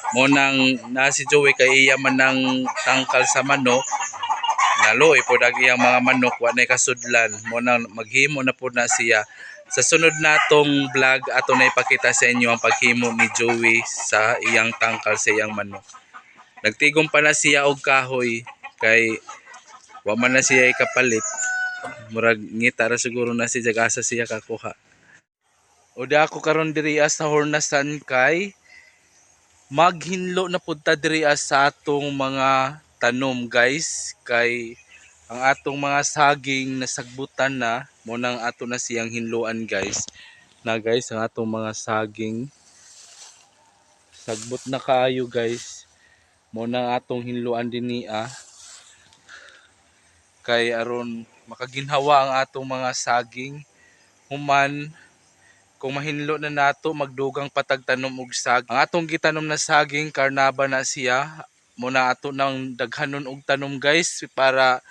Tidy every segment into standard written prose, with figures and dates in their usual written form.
Mo nang na si Joey kay iya man nang tangkal sa manok. Naluoy pod ang iyang mga manok, wa nay kasudlan. Mo nang maghimo na pod na siya. Sa sunod natong vlog, ato na ipakita sa inyo ang paghimo ni Joey sa iyang tangkal sa iyang manok. Nagtigom pa na siya og kahoy kay wa man na siya ikapalit. Murag ngita ra siguro na siya asa siya kakuha. O da ako karon diri sa Hornasan kay maghinlo na pud ta diri sa atong mga tanom, guys, kay ang atong mga saging nasagbutan na, mo nang ato na siyang hinloan, guys. Na guys, ang atong mga saging sagbot na kaayo, guys. Mo nang atong hinloan dinhi kay aron makaginhawa ang atong mga saging. Human kung mahinlo na nato, magdugang patag tanom og saging. Ang atong gitanom na saging, karnaba na siya. Mo na ato nang daghanon og tanom, guys, para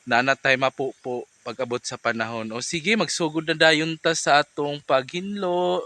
nanatay mapupo pag-abot sa panahon. O sige, magsugod na dayon ta sa atong paghinlo.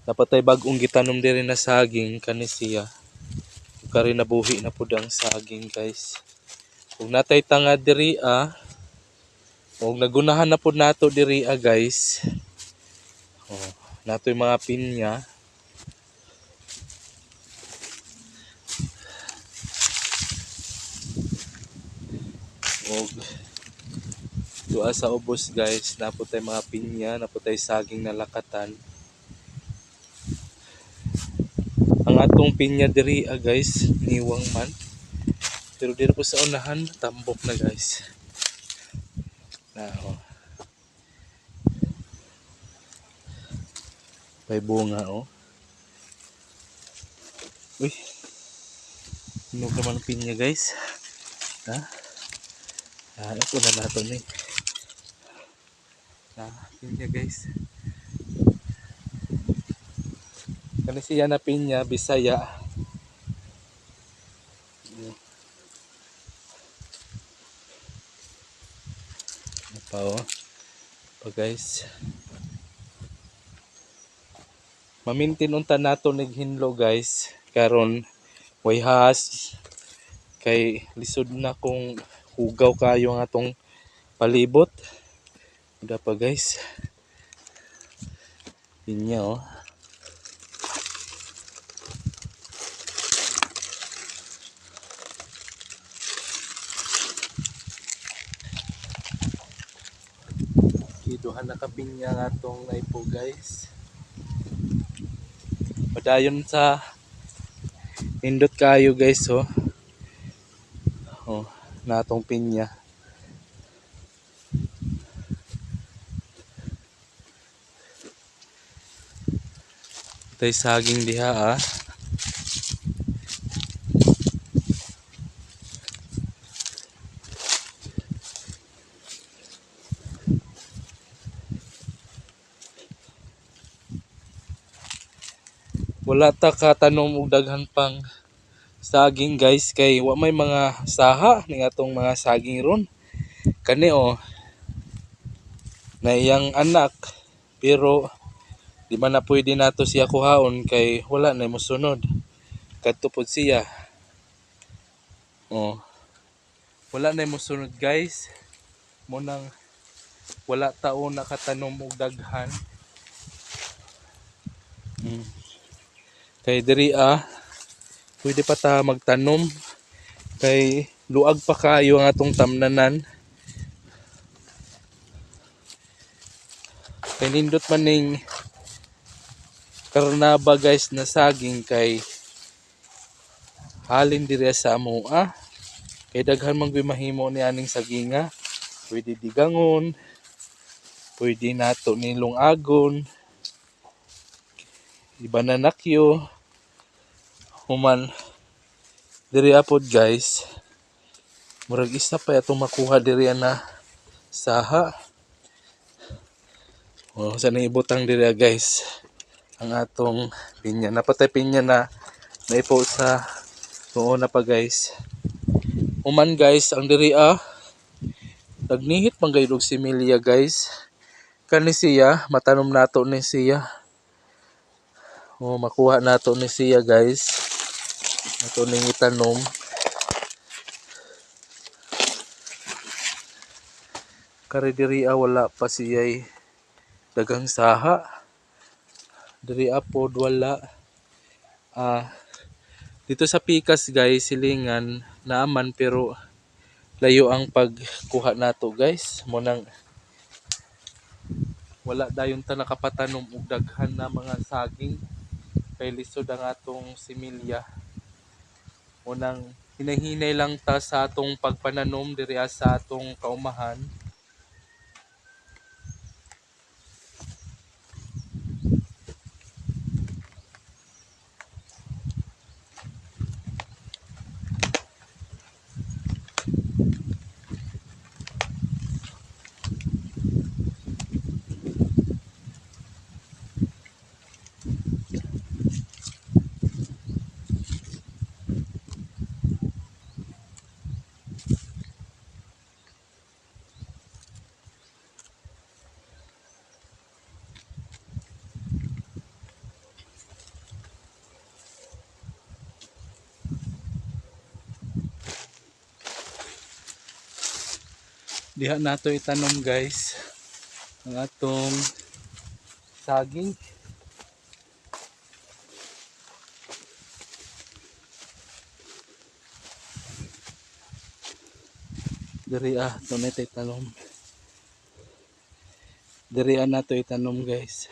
Dapat ay bag-ong gitanom diri na saging kani siya. Kari nabuhi na pud ang saging, guys. Ug natay tanga diri og nagunahan na pud nato diri guys. Oh, natoy mga pinya. Og duha sa ubos, guys, naputay mga pinya, naputay saging na lakatan. Ang atong pinya diri guys, niwang man. Pero diri po sa unahan, tambok na, guys. Na oh. May bunga oh. Uy. Hinog naman ang pinya, guys. Ha? Ah, ito na nato ni. Na, pinya, guys. Kani siya na pinya, Bisaya. Ano pa oh. Pa guys. Mamintin unta nato nig hinlo guys karon way has kay lisod na kung hugaw kayo ang atong palibot. Uda pa guys. Pinya oh. Duha na ka pinya nga atong naipo guys. Padayon sa nindot kayo guys oh. Oh, natong pinya. Tay saging diha ah. Wala ta katanom og daghan pang saging guys kay wa may mga saha ning atong mga saging ron. Kani oh, na iyang anak pero di man na pwede nato siya kuhaon kay wala na mosunod. Kadto pod siya. Oh. Wala na mosunod guys. Mo nang wala taon nakatanom og daghan. Kay diri ah, pwede pa ta magtanom kay luag pa kayo ang atong tamnanan. Kay nindot man ning karnaba guys na saging kay halin diri sa amoa. Kay daghan man gyud mahimo ni aning saginga. Pwede digangon, pwede nato nilong agon, iba na nakyo. Human diri apod guys, murag isa pa atong makuha diri na saha. Oh, sa ibutang diri guys ang atong pinya. Napatay pinya na naipo sa tuon na pa guys. Human guys, ang diri ah, nagnihit man gayud og similya guys. Kani siya, matanom nato ni siya. Oh, makuha nato ni siya guys. Ato ning itanom. Kari diri wala pa siya'y daghang saha. Diri pod wala. Dito sa pikas guys, silingan naaman pero layo ang pagkuha nato guys. Mo nang wala dayon ta nakapatanom og daghan na mga saging kay lisod ang atong similya. Mo nang hinahinay lang ta sa atong pagpananom diri sa atong kaumahan. Diha nato itanom guys ang atong saging. Diri ah, to na itanom. Diri ah nato itanom guys.